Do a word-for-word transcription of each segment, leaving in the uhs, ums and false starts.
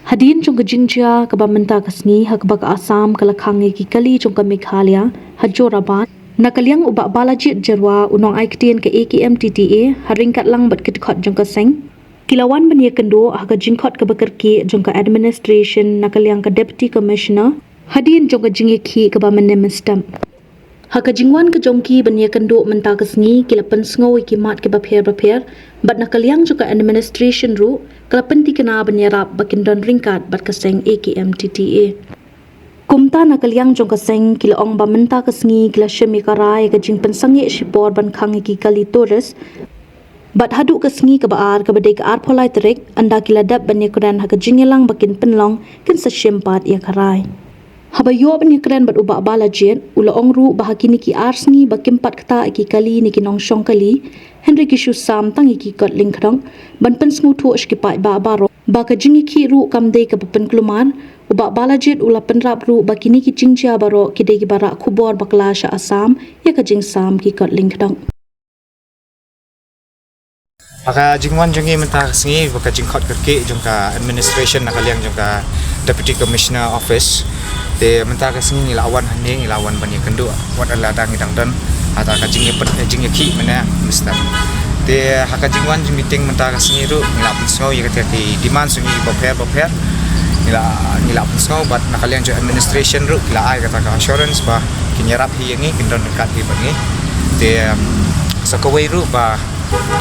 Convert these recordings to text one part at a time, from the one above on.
Hadien jong ka jingjia kaba mynta ka sngi ha kaba ka Assam ka la khang ïa ki kali jong ka Meghalaya ha Jorabat, na ka liang u Bah Balajied Jyrwa, u nongai ktien ka A K M T T A, ha ryngkat lang bad ki dkhot jong ka seng, ki la wan ban ïakynduh ha ka jingkhot kaba kyrkieh jong ka administration na ka liang ka Deputy Commissioner hadien jong ka jingïakhih kaba mynne mynstep. Ha ka jingwan ka jong ki ban ïakynduh mynta ka sngi, ki la pynsngew ïa ki mat kiba pher bapher, bad na ka liang jong ka administration ruh ka la pynthikna ban ïarap ba kin don ryngkat bad ka seng A K M T T A. Kumta na ka liang jong ka seng ki la ong ba mynta ka sngi ki la shim ïa ka rai ïa ka jingpynsangeh shipor ban khang ïa ki kali tourist, bad haduh ka sngi kaba ar, kaba dei ka arphew lai tarik, ynda ki la dep ban ïakren ha ka jingïalang ba kin pynlong, kin sa shim pat ïa ka rai. Haba ïoh ban ïakren bad u Bah Balajied, u la ong ruh ba ha kine ki ar sngi ba kim pat ktah ïa ki kali ne ki nongshong kali, hynrei ki shu sam tang ïa ki kot lyngkdong, ban pynsngewthuh sha ki paidbah baroh ba ka jingïakhih ruh kam dei kaba pynkulmar. U Bah Balajied u la pynrap ruh ba kine ki jingjia baroh ki dei kiba rah khubor bakla sha Assam ïa ka jingsam ki kot lyngkdong. Ha ka jingwan jong ngi mynta ka sngi, ba ka jingkhot kyrkieh jong ka administration na ka liang jong ka Deputy Commissioner Office. Te mynta ka sngi ngi la wan hangne, ngi la wan ban ïakynduh wat la dang ngi dang don, ha ta ka jingïa pyn-, jingïakhih mynne mynstep. Te ha ka jingwan jingmeeting mynta ka sngi ruh ngi la pynsngew ïa kata ki demand jong ngi bapher bapher. Ngi la, ngi la pynsngew bad na ka liang jong administration ruh ki la ai kata ka assurance ba kin ïarap hi ïa ngi, kin don ryngkat hi bad ngi. Te, um, sa kawei ruh ba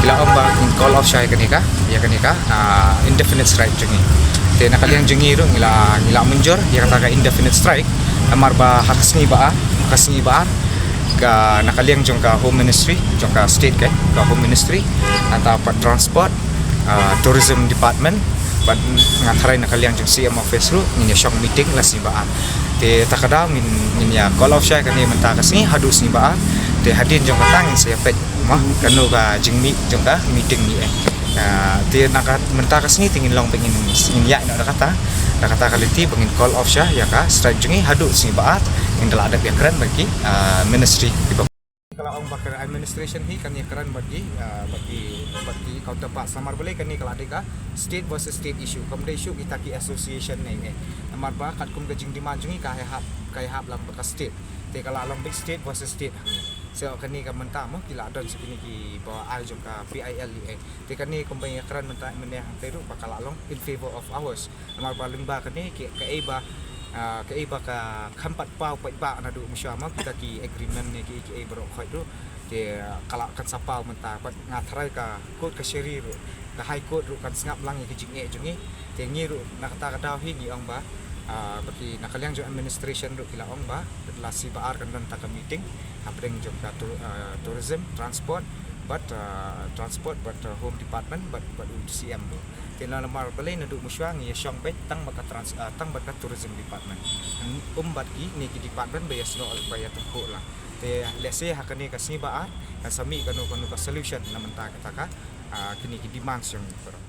ki la ong ba kin call off shai kane ka, ïa kane ka, ah, indefinite strike jong ngi. Te na ka liang jong ngi ruh ngi la, ngi la mynjur ïa kata ka indefinite strike. Namar ba ha ka sngi ba ar, ka sngi ba ar, ka na ka liang jong ka Home Ministry, jong ka state ka, ka Home Ministry, nangta pat Transport, ah, Tourism Department, bad nga tharai na ka liang jong C M Office ruh ngin ïa shong meeting la sngi ba ar. Te ta ka daw ngin, ngin ïa call off shai kane mynta ka sngi haduh sngi ba ar. Te hadien jong kata ngin sa ïa peit mo kano ka jingmih jong ka meeting ngi eh. Ah, te na ka mynta ka sngi te ngin long ba ngin, ngin ïaid noh da kata, da kata ka lynti ba ngin call off shai ïa ka strike jong ngi haduh sngi ba ar. Ngin da lah dep ïakren bad ki, ah, ministry kiba. Ka la ong ba ka administration hi kan ïakren bad ki, ah, bad ki, bad ki counterparts. Namar balei kane ka la dei ka state versus state issue. Kam dei issue kita ki association ne eh. Namar ba katkum ka jingdemand jong ngi ka ïahap, ka ïahap lang bad ka state. Te ka la long beit state versus state. So kane ka mynta mo ki la don sa kine kiba ai jong ka P I L E eh. Te kane kumba ngi ïakren mynta mynne hangtei ruh ba ka la long in favor of ours. Namar ba lyngba kane ki, kaei ba, ah, kaei ba ka kham pat paw paidbah naduh mynshuwa mo kita ki agreement ne ki, kiei baroh khoit ruh. Te, ah, ka la kan sa paw mynta pat nga tharai ka court kashari ruh, ka High Court ruh kan sngap lang ïa ki jingeh jong ngi. Te ngi ruh na kata ka daw hi ngi ong ba, ah, ba ki na ka liang jong administration ruh ki la ong ba la sngi ba ar kan don ta ka meeting hapdeng jong ka tour-, ah, tourism, transport, bad, ah, transport, bad, ah, home department, bad, bad u C M ruh. Te namar balei naduh mynshuwa ngi ïa shong beit tang bad ka trans-, ah, tang bad ka tourism department. Um bad kine ki department ba ïa snoh ba ïa tyngkhuh lang. Te lehse ha kane ka sngi ba ar kan sa mih kano kano ka solution na mynta kata ka, ah, kine ki demands jong ngi baroh.